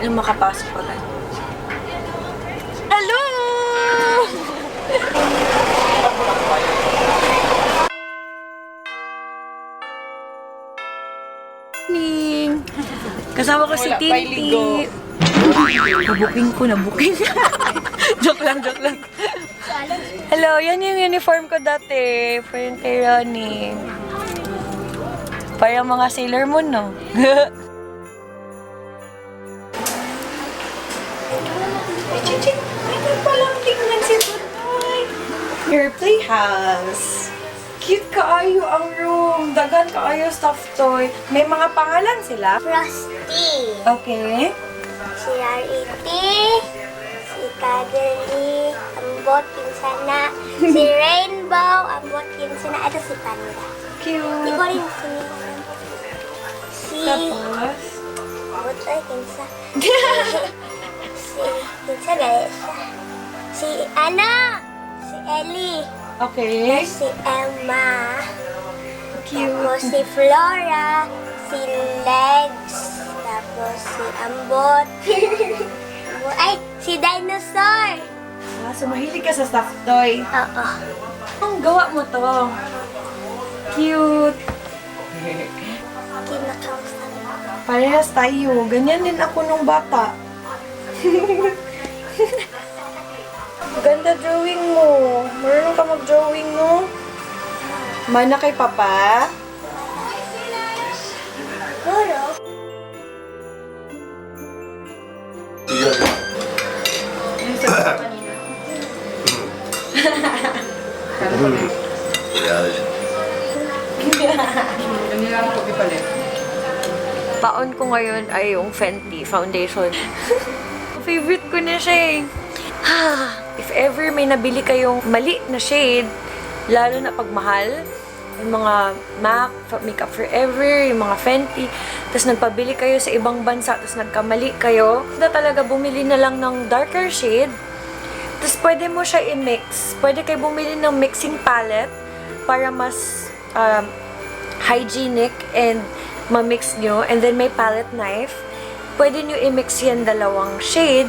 Dali na makapasok agad. Hello! Morning! Kasama ko si Wala pa'y Tinti. ligo. Nabuking ko, nabuking. Joke lang, joke lang. Hello, yan yung uniform ko dati. Parang kay Ronnie. Parang mga Sailor Moon, no? Ay, Chichi, pwede palang tingnan si Budoy. Your playhouse. Cute kaayo ang room. Dagan kaayo stuffed toy. May mga pangalan sila. Frosty. Okay. Si Rarity, si Cuddly, ambot kinsana, si Rainbow, ambot kinsana, ito si Panda. Di Cute. ko rin sinila. Si Tapos, ambot ay kinsa. Si kinsa gali siya. Si ano? Si Ellie. Okay. Si Emma. Cute. Tapos si Flora, si Legs, tapos si Ambot. Ay, si Dinosaur! Ah, so mahilig ka sa stuffed toy. Oo. Ang gawa mo to. Cute. Kinakamusta ko. Parehas tayo. Ganyan din ako nung bata. Ganda drawing mo. Marunong ka mag-drawing, no? Mana kay Papa? Puro. Ganyan lang po ipalit. Paon ko ngayon ay yung Fenty foundation. Favorite ko na siya eh. If ever may nabili kayong mali na shade, lalo na pag mahal, yung mga MAC, Makeup Forever, yung mga Fenty, tapos nagpabili kayo sa ibang bansa, tapos nagkamali kayo, na talaga bumili na lang ng darker shade, tapos pwede mo siya i-mix. Pwede kayo bumili ng mixing palette para mas hygienic and ma-mix nyo. And then may palette knife. Pwede nyo i-mix yan dalawang shade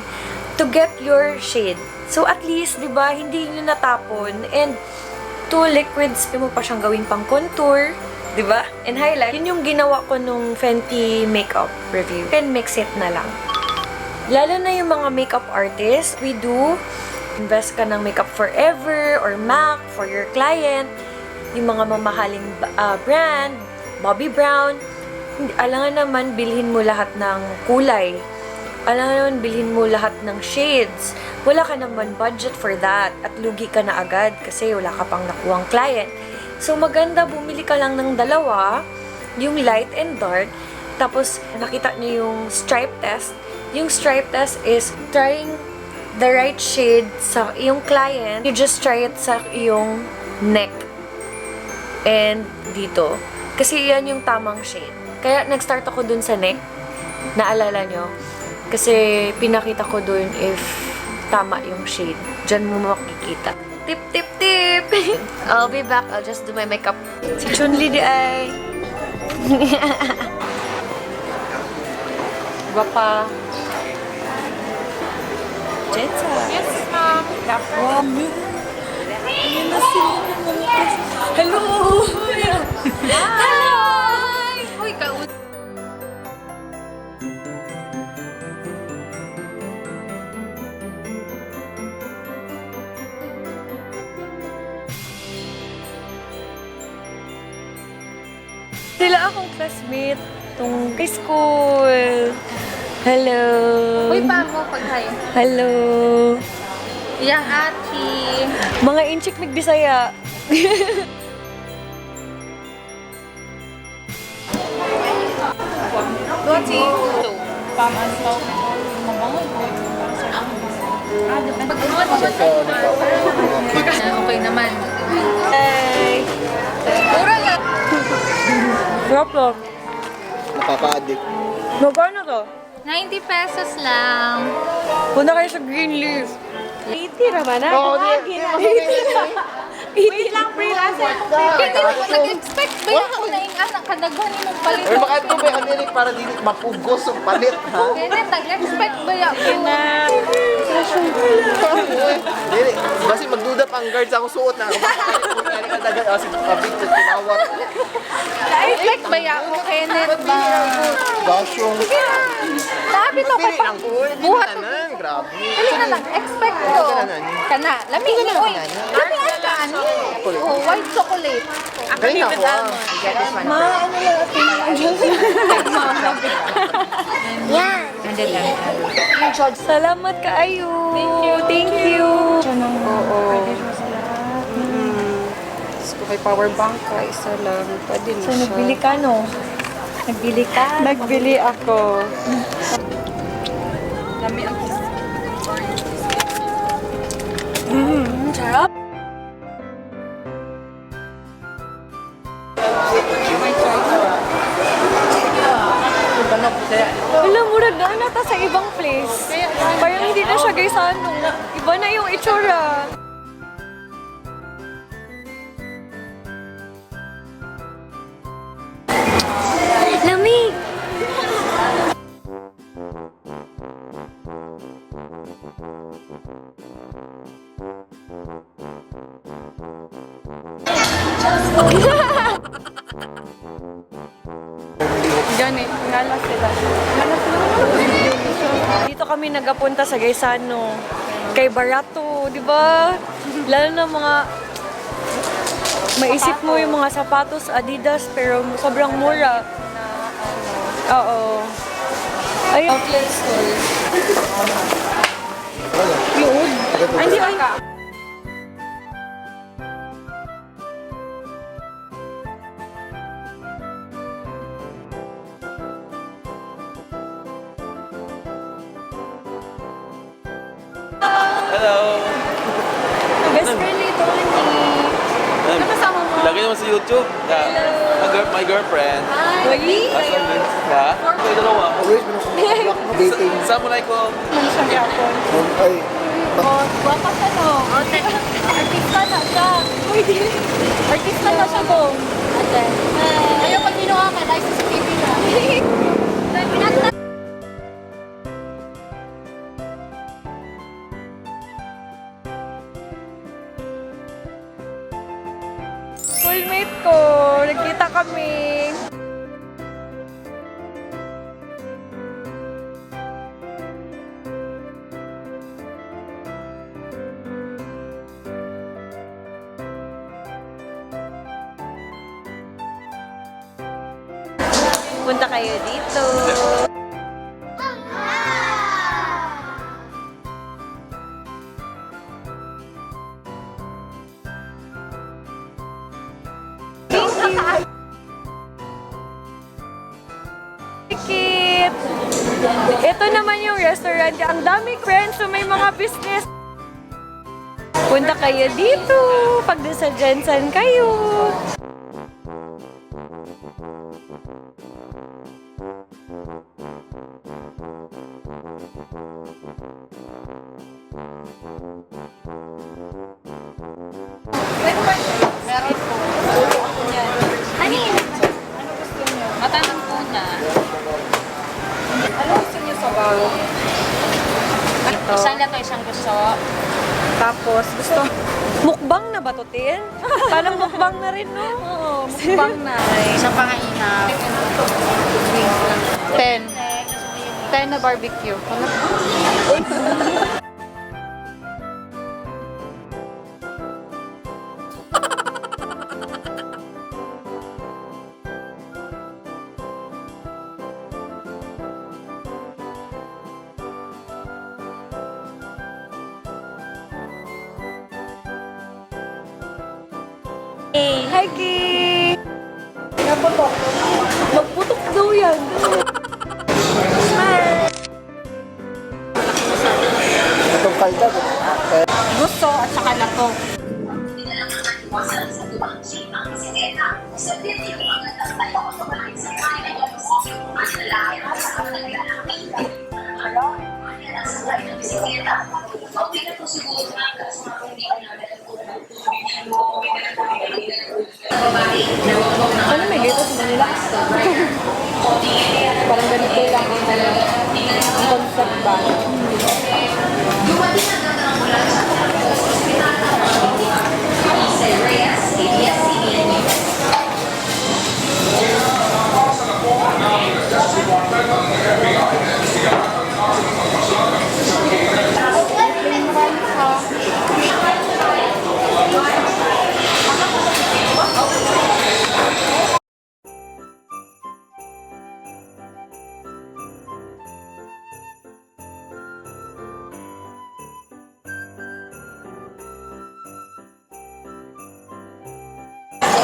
to get your shade. So at least, di ba, hindi nyo natapon. And two liquids, pwede mo pa siyang gawin pang contour, di ba? And highlight. Yun yung ginawa ko nung Fenty makeup review. You can mix it na lang. Lalo na yung mga makeup artists, we do invest ka ng Makeup Forever or MAC for your client, yung mga mamahaling brand, Bobbi Brown, alangan naman bilhin mo lahat ng kulay. Alangan naman bilhin mo lahat ng shades. Wala ka naman budget for that at lugi ka na agad kasi wala ka pang nakuhang client. So maganda bumili ka lang ng dalawa, yung light and dark. Tapos nakita niyo yung stripe test. Yung stripe test is trying the right shade sa iyong client. You just try it sa iyong neck and dito. Kasi yan yung tamang shade. Kaya nag-start ako dun sa neck. Naalala nyo? Kasi pinakita ko dun if tama yung shade. Diyan mo makikita. Tip, tip, tip! I'll be back. I'll just do my makeup. Si Chunli di ay. Guwapa. Jetsa. Yes, ma'am. Wow. Ayan na sila ng mga Hello! Hello! Uy, kaun. Sila akong classmate tung high school. Hello. Uy, pamo, pag-hi. Hello. Yang ati. Mga inchik migbisaya. Doti. Pam-antaw. Mabango po. Pag Okay naman. Hi. Mura lang. Sarap to. Nakaka-addict. Magkano to? 90 pesos lang. Punta kayo sa Green Leaf. 80 naman na. Oo, di, di, Wait lang, pre. Kaya mo nag-expect ba yung ako na yung anak kadaghan imong palit? Uy, baka ito ba yung para dili mapugos ang palit, ha? Kenneth, nag-expect ba yung Uy, dili. Basi magduda pa ang guard sa akong suot na. Kung kadagan, ah, si picture tinawag. Nag-expect ba yung ako, Kenneth ba? Basyong. Sabi to kay Dili lang ko. Buhat Tanan, grabe. Dili na nag-expect ko. Kana, lami ni oy. Lami ang kaani. Oh, white chocolate. Kanina ko, ah. Yan. Salamat kaayo. Thank you. Thank you. Oo. Kung may power bank ka, isa lang. Pwede na So, siya. nagbili ka, no? Nagbili ka? Nagbili ako. Sarap. Wala, murag na nata sa ibang place. Parang hindi na siya guys ano. Iba na yung itsura. Lamig! Gani, ngala sila. Dito kami nagapunta sa Gaisano. Kay Barato, di ba? Lalo na mga maisip mo yung mga sapatos Adidas pero sobrang mura. Oo. Ay, Outlet store. Yun. Ay, hindi, ay. Hello! Best friend ni Tony. Ano kasama mo? Lagi naman sa YouTube. My girlfriend. Uy! Asan din? Ha? Ito yung dalawa. Always mo na dating. Samurai ko. Ay, Guwapa siya no. Artista na siya. Uy, di. Artista na siya, Bong. Ayaw pag ginawa ka, dahil sa TV na. Schoolmate ko. Nagkita kami. Punta kayo dito. Kit! Ito naman yung restaurant. Ang dami friends so may mga business. Punta kayo dito. Pag nasa Jensen kayo. Meron po. Ano yun? Ano gusto niyo? Matanong po na. Ano gusto niyo sa bago? Ito. Isang na to, isang gusto. Tapos, gusto Mukbang na ba to, Tin? Parang mukbang na rin, no? Oo, mukbang na. Isang pangainap. 10. 10 na barbecue. Hi, Ki! Naputok. Magputok daw yan. itong kalda. Gusto at saka lato. Ano may dito sa Manila? Parang ganito lang ang, ano, ang concept ba?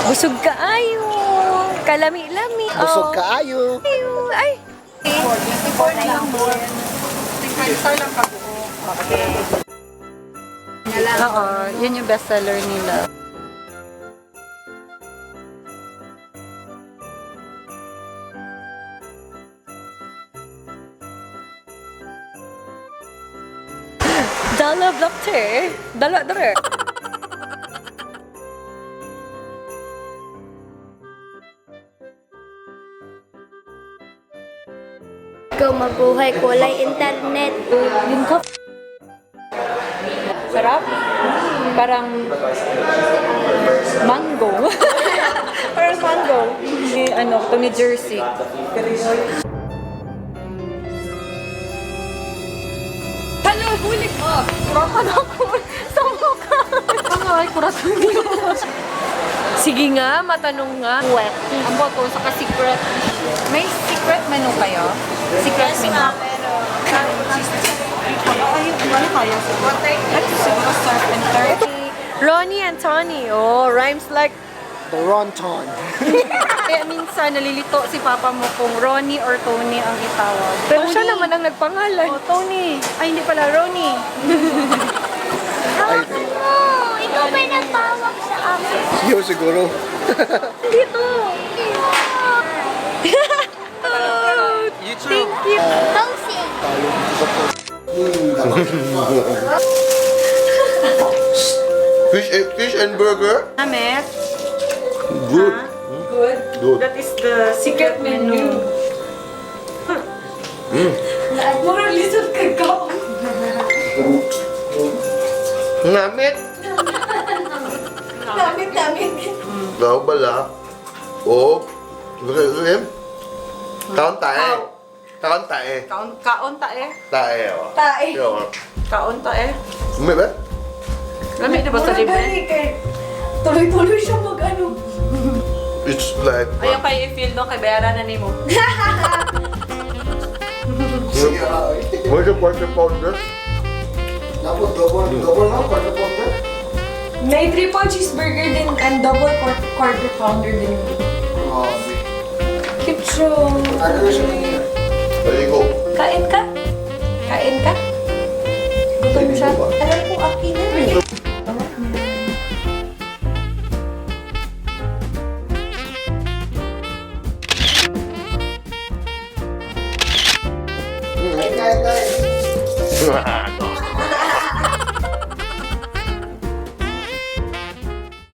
Busog kaayo. Kalami-lami. Busog Oh. kaayo. Ayo. Ay. 24 na lang. 54 lang kabuo. Okay. Oo, yun yung bestseller nila. Dala block te. Dala dere. Ikaw mabuhay kulay internet. Yung ko. Sarap. Parang mango. Parang mango. Ni ano, ito ni Jersey. Hello, bulik ko. Baka na ako sa mukha. Ay, kurasan. Sige nga, matanong nga. Ang boto, saka secret. May secret menu kayo? Secret menu. Ay, wala kayo. Ito siguro surf and turf. Ronnie and Tony. Oh, rhymes like The Ronton. Kaya minsan nalilito si papa mo kung Ronnie or Tony ang itawag. Pero siya naman ang nagpangalan. Oh, Tony. Ay, hindi pala, Ronnie. Hawakan mo! Ikaw ba yung nagpahawak sa akin? Yo siguro. Dito. YouTube. Thank you. Toasting! Fish, fish and burger? Namit. Good. Good. Good. That is the secret menu. Murang lisod ka ka. Namit. Namit, namit. Daw bala. O. Kaon tae. Kaon tae. Kaon, kaon ta eh. Tae. oh. Tae. Yo. Kaon ta eh. May ba? Lamig na ba sa Murang libre? gani kay tuloy-tuloy siya mag ano. It's like... Ayaw kayo i-feel doon kay bayaran na nimo. Where's the quarter pounder? Dapat double, double na, quarter pounder. May triple cheeseburger din and double quarter pounder din. Grabe. Cute siya. Ano siya kanina? There you go. Kain ka? Kain ka? Gutom siya? Alam ko, akin na. Kain, kain, kain.